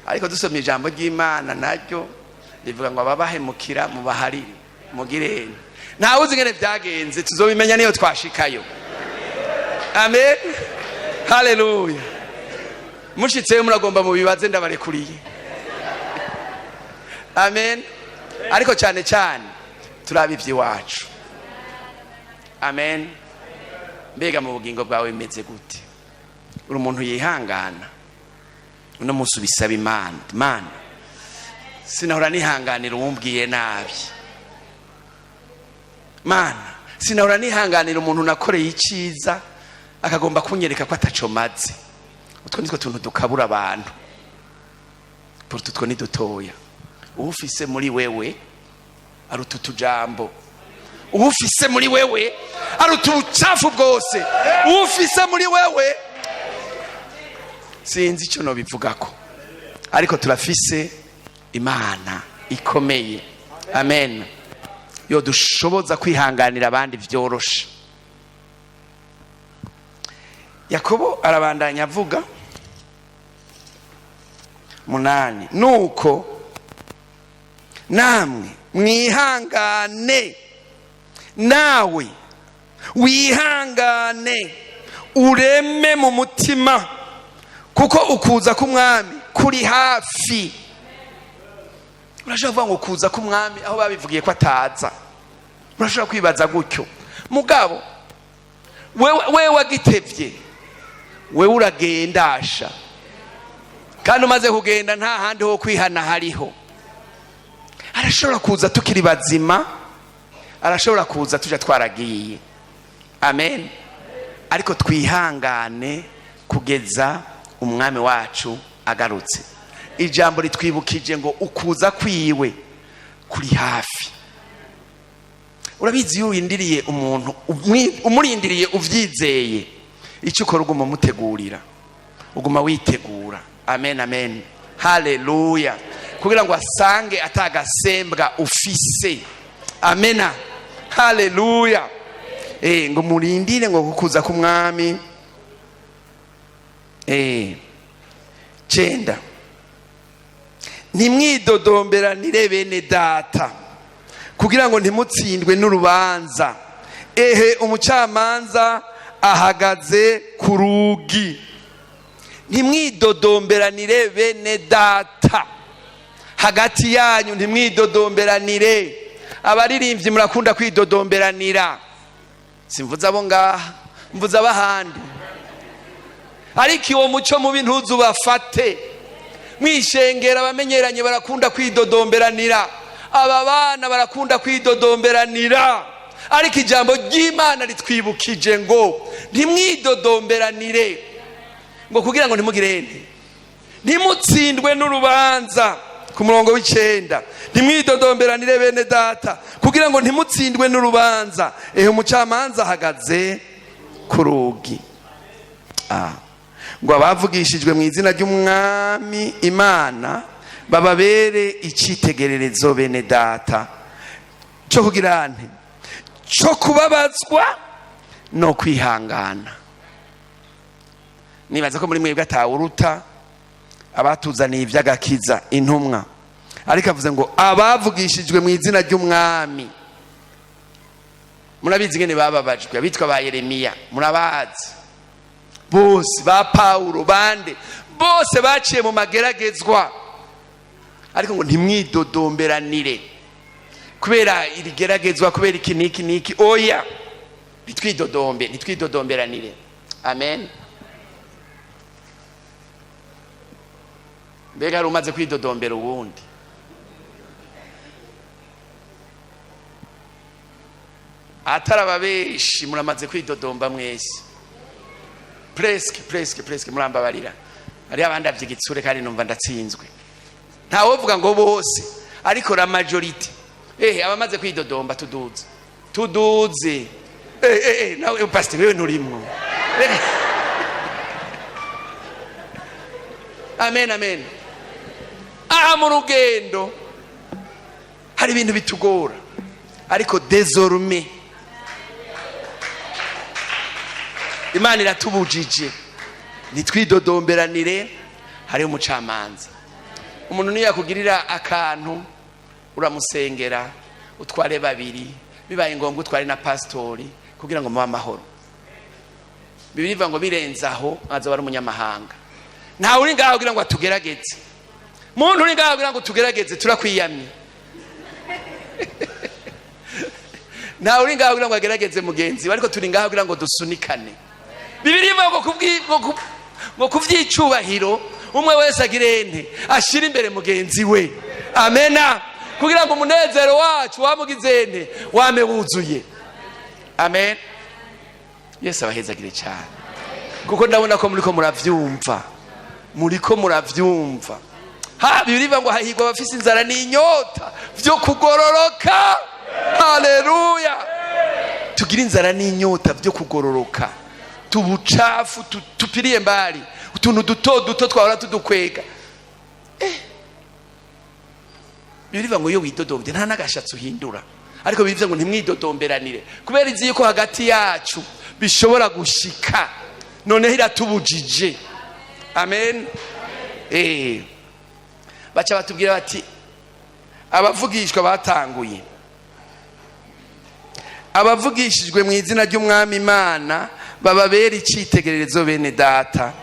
Ariko dusomye ijambo ry'Imana, naryo rivuga ngo ababahemukira mubaharire, mugirene. Ntawe uzi ingene byagenze, tuzobimenya niyo twashikayo. Amen, haleluya. Mushitseyo muragomba mubibaze, ndabarekuriye. Amen. Ariko cyane cyane turaba iby'iwacu. Amen. Mbega mu bugingo bwawe bimeze gute? Uri umuntu yihangana? Uno munsi ubisaba Imana: "Imana, sinahora nihanganira uwumbwiye nabi. Mana, sinahora nihanganira umuntu nakoreye icyiza akagomba kunyereka ko ataco maze." Utwo nitwo tuntu dukabura abantu. Porutu utwo ni dutoya. Uwufise muri wewe aruta utujambo, uwufise muri wewe aruta ubucafu bwose, uwufise muri wewe sinzi icyo nobivugako, ariko turafise Imana ikomeye. Amen. Yo dushoboza kwihanganira abandi byoroshe. Yakobo arabandanya avuga 8: "Nuko namwe mwihangane." Nawe wihangane, ureme mu mutima, kuko ukuza k'Umwami kuri hafi. Urashobora kuvuga ngo ukuza k'Umwami, aho babivugiye ko ataza? Urashobora kwibaza gutyo. Mugabo wewe wagitevye, wewe uragendasha, kandi umaze kugenda nta handi ho kwihana hariho. Arashobora kuza tukiri bazima, arashobora kuza tuja twaragiye. Amen. Ariko twihangane kugeza Umwami wacu agarutse. Ijambo ritwibukije ngo ukuza kwiwe kuri hafi. Urabizi, iyo urindiriye umuntu, umurindiriye uvyizeye, icyo ukora uguma umutegurira, uguma witegura. Amen, amen, haleluya. Kugira ngo asange atagasembwa ufise. Amena, haleluya. Ngo murindire ngo kukuza k'umwami. 9, ntimwidodomberanire bene data, kugira ngo ntimutsindwe n'urubanza. Ehe, umucamanza ahagaze ku rugi. Ntimwidodomberanire bene data, hagati yanyu ntimwidodomberanire. Abaririmbyi murakunda kwidodomberanira. Simvuze abo ngaha, mvuze abahandi. Ariko uwo muco mubi ntuzubafate. Mwishengera abamenyeranye barakunda kwidodomberanira, aba bana barakunda kwidodomberanira. Ariko ijambo ry'Imana ritwibukije ngo ntimwidodomberanire, ngo kugira ngo ntimugire nte? Ntimutsindwe n'urubanza. Ku murongo w'9, ntimwidodomberanire bene data, kugira ngo ntimutsindwe n'urubanza. Ehe, umucamanza ahagaze ku rugi. Ngo abavugishijwe mu izina ry'umwami Imana bababere icyitegererezo bene data, cyo kugira nte? Cyo kubabazwa no kwihangana. Nibaza ko muri mwebwe atawuruta abatuzaniye iby'agakiza, intumwa. Ariko avuze ngo abavugishijwe mu izina ry'umwami. Murabizi ingene bababajwe, abitwa ba Yeremiya murabazi bose, ba Pawulo, bande bose baciye mu mageragezwa. Ariko ngo ntimwidodomberanire kubera irigeragezwa, kubera iki n'iki n'iki. Oya, ntitwidodombe, ntitwidodomberanire. Amen. Mbega hari umaze kwidodombera uwundi? Atari benshi muramaze kwidodomba mwese, presque, presque, presque. Murambabarira, hariho abandi igitsure kandi numva ndatsinzwe. Ntawovuga ngo bose, ariko la majorité. Abamaze kwidodomba tuduze, tuduze. Nawe pastor, wewe nturimwo. Amen, amen. Aha mu rugendo hari ibintu bitugora, ariko désormais Imana iratubujije ntitwidodomberanire. Hariho umucamanza. Umuntu niyo yakugirira akantu, uramusengera, utware babiri, bibaye ngombwa utware na pasitori, kugira ngo mube amahoro. Bibiliya ivuga ngo birenze aho azoba ari umunyamahanga. Ntawe uri ngaho kugira ngo atugerageze. Muntu uri ngaho kugira ngo tugerageze, turakwiyamye. Ntawe uri ngaho kugira ngo agerageze mugenzi we, ariko turi ngaho kugira ngo dusunikane. Bibiliya ivuga ngo kuvyicubahiro umwe wese agirente ashira imbere mugenzi we. Amena. Kugira ngo umunezero wacu wamugize nte? Wame wuzuye. Amen. Yesu abahezagire cyane, kuko ndabona ko muriko muravyumva, muriko muravyumva. Ha, Bibiliya ivuga ngo hahirwa abafise inzara n'inyota vyo kugororoka. Haleluya. Tugira inzara n'inyota vyo kugororoka, tubucafu tupiriye mbali, utuntu duto duto twahora tudukwega. Bibiliya ngo iyo widodombye nta n'agashatsi uhindura. Ariko bivuze ngo ntimwidodomberanire, kubera izi yuko hagati yacu bishobora gushika. Noneho iratubujije. Amen. Baca batubwira bati abavugishwa batanguye, abavugishijwe mu izina ry'umwami Imana bababera icyitegererezo bene data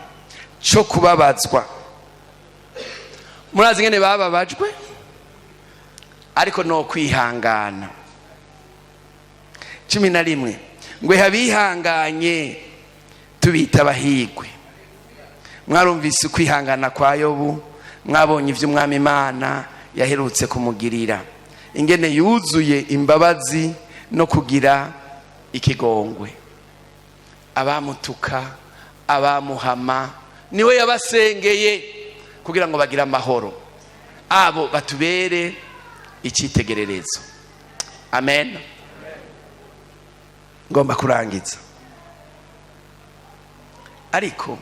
cyo kubabazwa. Murazi ngene bababajwe, ariko no kwihangana. 11, ngo abihanganye tubita abahigwe. Mwarumvise ukwihangana kwa Yobu, mwabonye ibyo umwami Imana yaherutse kumugirira, ingene yuzuye imbabazi no kugira ikigongwe. Abamutuka, abamuhama, niwe yabasengeye kugira ngo bagire amahoro. Abo batubere icyitegererezo. Amen. Ngomba kurangiza, ariko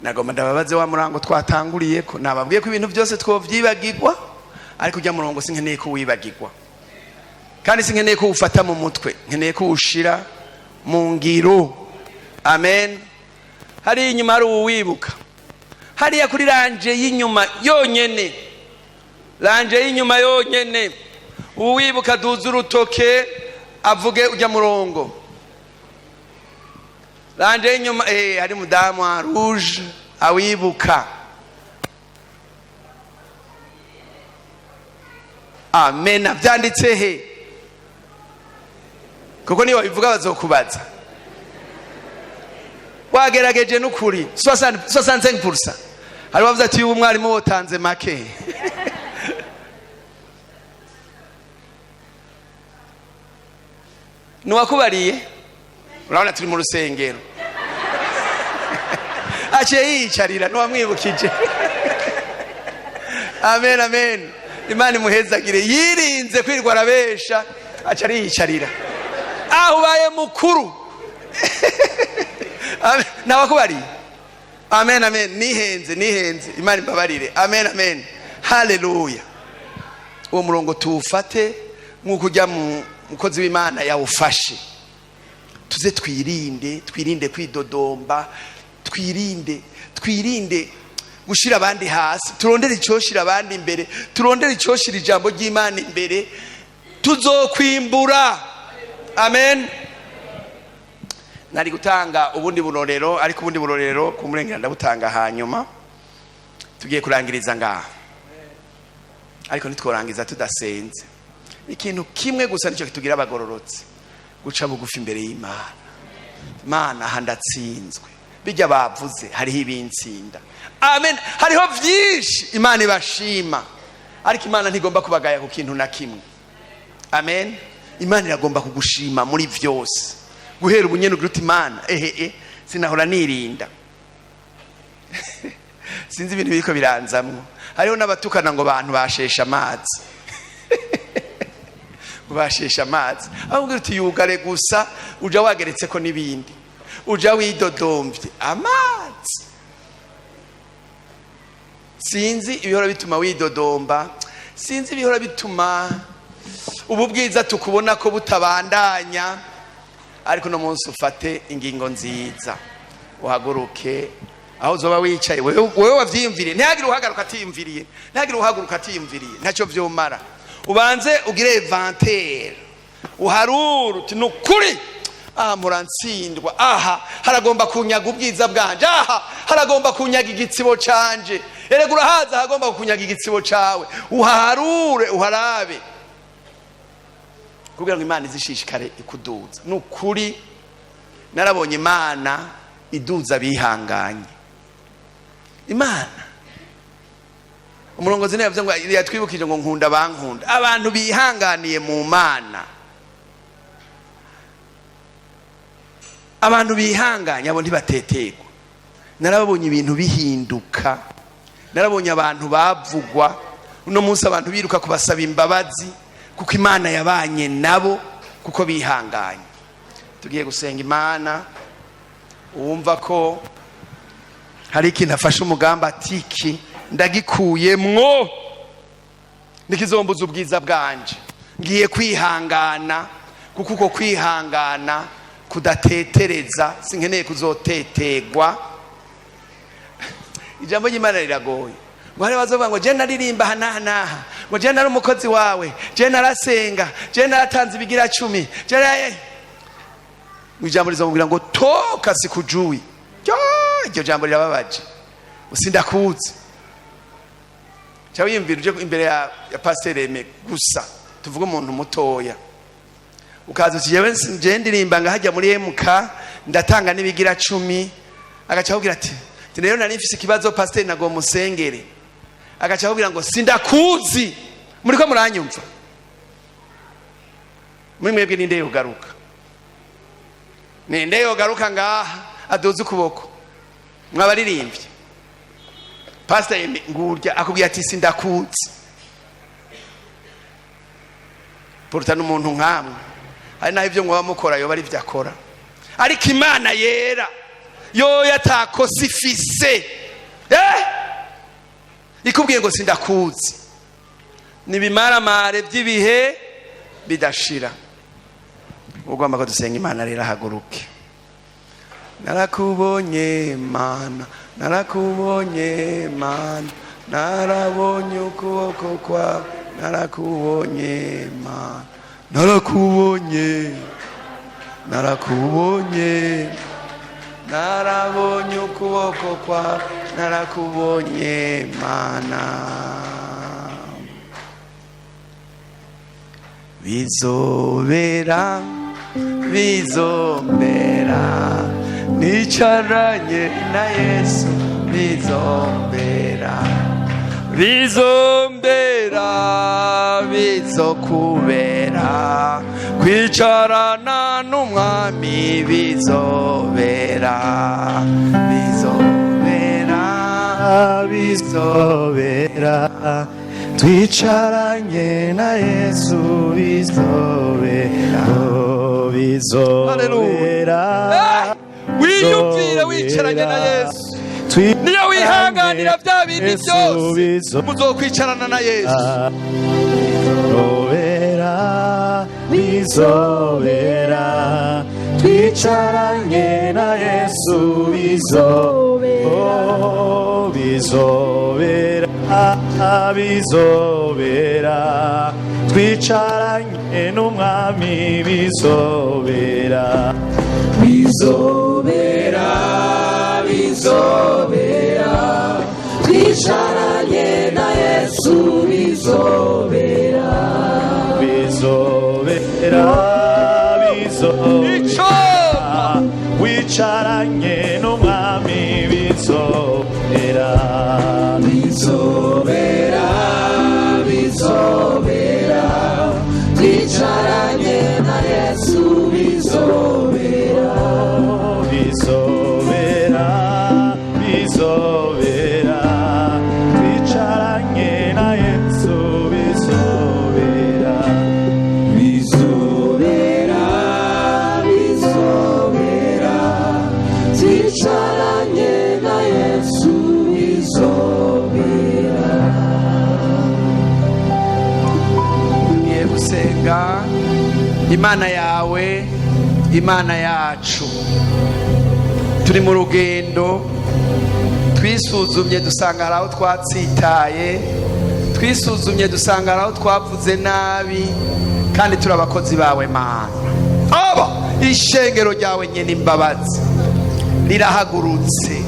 Nagomba ndababaze wa murango twatanguriye ko nababwiye ko ibintu byose twovyibagirwa, ariko ujya murongo sinkeneye ko wibagirwa, kandi sinkeneye ko ufata mu mutwe, nkeneye ko uwushira mu ngiro. Amen. Hari inyuma hari uwibuka hariya kuri rangée y'inyuma yonyene, rangée y'inyuma yonyene, uwibuka duze urutoke avuge ujya murongo. Rangée y'inyuma, hari mudamu wa rouge awibuka. Amen. Vyanditse he? Kuko niba bivuga bazokubaza. Wagerageje n'ukuri 65%. Hari bavuze ati uyu mwarimu wotanze make. Nuwakubariye, urabona turi mu rusengero, aciye yiyicarira nuwamwibukije. Amen, amen. Imana imuhezagire. Yirinze kwirwa arabesha, aca ariyicarira. Aho ubaye mukuru nawakubariye. Amen, amen. Nihenze, nihenze, Imana imbabarire. Amen, amen, haleluya. Uwo murongo tuwufate nk'uko ujya mu mukozi w'Imana yawufashe. Tuze twirinde, twirinde kwidodomba, twirinde, twirinde gushira abandi hasi, turondere icyoshira abandi imbere, turondere icyoshira ijambo ry'Imana imbere, tuzokwimbura. Amen. Nari gutanga ubundi burorero, ariko ubundi burorero ku murengera ndabutanga hanyuma. Tugiye kurangiriza ngaha, ariko ntitworangiza tudasenze. Ikintu kimwe gusa nicyo kitugira abagororotse: guca bugufi imbere y'Imana. Imana, aha ndatsinzwe, bijya bavuze hariho ibintsinda. Amen. Hariho byinshi Imana ibashima, ariko Imana ntigomba kubagaya ku kintu na kimwe. Amen. Imana iragomba kugushima muri byose. Guhera ubu nyene ugira uti: Imana, ehe, sinahora nirinda, sinzi ibintu biriko biranzamwo. Hariho n'abatukana ngo bantu bashesha amazi, bashesha amazi. Aho ugira uti yugare gusa, uja wageretse ko n'ibindi, uja widodomvye amazi. Sinzi ibihora bituma widodomba, sinzi ibihora bituma ubu bwiza tukubona ko butabandanya, ariko uno munsi ufate ingingo nziza, uhaguruke aho uzoba wicaye. Wewe wavyiyumviriye, ntihagire uhaguruka atiyumviriye, ntihagire uhaguruka atiyumviriye. Ntacyo vyomara. Ubanze ugire inventaire, uharure uti: nukuri aha murantsindwa, aha haragomba kunyaga ubwiza bwanje, aha haragomba kunyaga igitsibo canje. Erega urahaza hagomba kunyaga igitsibo cawe, uhaharure, uharabe, kugira ngo Imana izishishikare ikuduza. Nukuri narabonye Imana iduza abihanganye. Imana, umurongozi yavuze ngo yatwibukije ngo nkunda bankunda, abantu bihanganiye mu Mana, abantu bihanganye abo ntibatetegwa. Narabonye ibintu bihinduka, narabonye abantu bavugwa, uno munsi abantu biruka kubasaba imbabazi kuko Imana yabanye nabo, kuko bihanganye. Tugiye gusenga Imana. Wumva ko hari ikintu afashe umugambi atiki ndagikuyemwo, nikizombuza ubwiza bwanje, ngiye kwihangana, kuko uko kwihangana kudatetereza, sinkeneye kuzotetegwa. Ijambo ry'Imana riragoye. Ngo hari bazovuga ngo je naririmba aha n'aha n'aha, ngo je nari umukozi wawe, je narasenga, je naratanze ibigira 10, je ijambo rizamubwira ngo toka, sikujui. Iryo jambo rirababaje, usindakuzi. Cya wiyumvira uje imbere ya pasiteri Aime gusa, tuvuge umuntu mutoya, ukaza uti jewe je ndirimba ngahajya muri MK, ndatanga n'ibigira 10, agaca akubwira ati rero nari mfise ikibazo, pasiteri, nago musengere, agaca akubwira ngo sindakuzi. Muriko muranyumva? Muri mwebwe ninde yogaruka? Ninde yogaruka ngaha aduze ukuboko? Mwabaririmbye, pasiteri ngurya akubwira ati sindakuzi. Poruta n'umuntu nkamwe, hari naho ibyo mwaba mukora yoba ari byo akora, ariko Imana yera Yoyo atakosa ifise, eh? Ikubwiye ngo sindakuzi, nibimaramare by'ibihe bidashira. Ugomba ko dusenga Imana rero ahaguruke. Narakubonye Mana, narakubonye Mana, narabonye ukuboko kwawe, narakubonye Mana, narakubonye, narakubonye, narabonye ukuboko kwawe, narakubonye Mana. Bizobera, bizombera, nicaranye na Yesu, bizombera, bizombera, bizokubera, kwicarana n'Umwami, bizobera, bizobera, Bizobera, twicaranye na Yesu, bizobera, oh, bizobera. Eh, wiyumvire wicaranye na Yesu. Niyo wihanganira bya bindi byose, muzokwicarana na Yesu. Bizobera, bizobera, twicaranye na Yesu, bizobera, oh, bizobera, bizobera, twicaranye n'Umwami, bizobera. Bizobera, bizobera, twicaranye na Yesu, bizobera. Bizobera, bizobera. Ico Wicaranye n'Umwami, bizobera. Bizobera, bizobera, twicaranye na Yesu, bizobera. Bizobera, bizobera, twicaranye na Yesu, bizobera. Bizobera, bizobera, twicaranye na Yesu, bizobera. Tugiye gusenga Imana yawe, Imana yacu. Turi mu rugendo, twisuzumye dusanga hari aho twatsitaye, twisuzumye dusanga hari aho twavuze nabi, kandi turi abakozi bawe Mana. Aba ishengero ryawe nyine imbabazi rirahagurutse,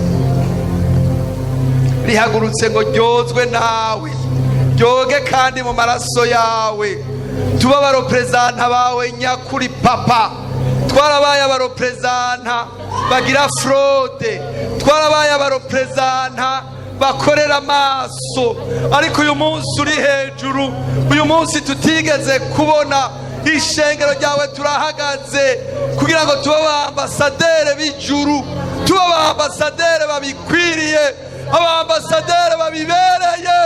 rihagurutse ngo ryozwe nawe, ryoge kandi mu maraso yawe, tuba abareprésentants bawe nyakuri. Papa, twarabaye abareprésentants bagira fraude, twarabaye abareprésentants bakorera amaso, ariko uyu munsi uri hejuru, uyu munsi tutigeze kubona, ishengero ryawe turahagaze kugira ngo tube abambasaderi b'ijuru, tube abambasaderi babikwiriye, abambasaderi babibereye,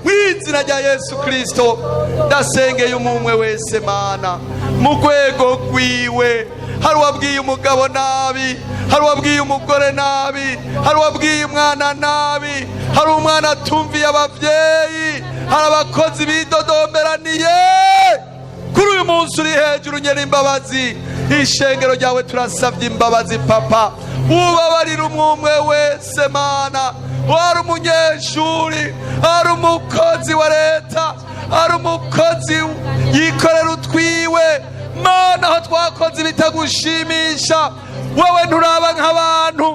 mu izina rya Yesu Kirisito. Ndasengeye umwe wese Mana mu rwego rwiwe. Hari uwabwiye umugabo nabi, hari uwabwiye umugore nabi, hari uwabwiye umwana nabi, hari umwana atumviye ababyeyi, hari abakozi bidodomberaniye. Kuri uyu munsi uri hejuru, nyera imbabazi, ishengero ryawe turasabye imbabazi. Papa, ubabarira umwe wese Mana, wari umunyeshuri, ari umukozi wa leta, ari umukozi yikorera utwiwe. Mana, aho twakoze ibitagushimisha, wowe nturaba nk'abantu.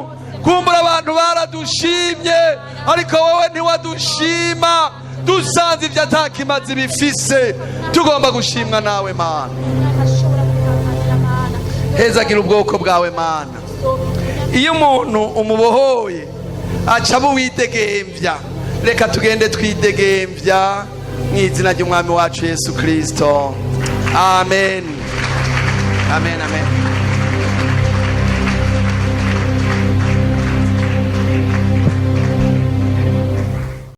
Kumbura abantu baradushimye, ariko wowe ntiwadushima. Dusanze ibyo atakimazi bifise, tugomba gushimwa nawe Mana. Hezagira ubwoko bwawe Mana. Iyo umuntu umubohoye aca uwidegemvya. Reka tugende twidegemvya mu izina ry'Umwami wacu Yesu Kirisito. Amen, amen, amen.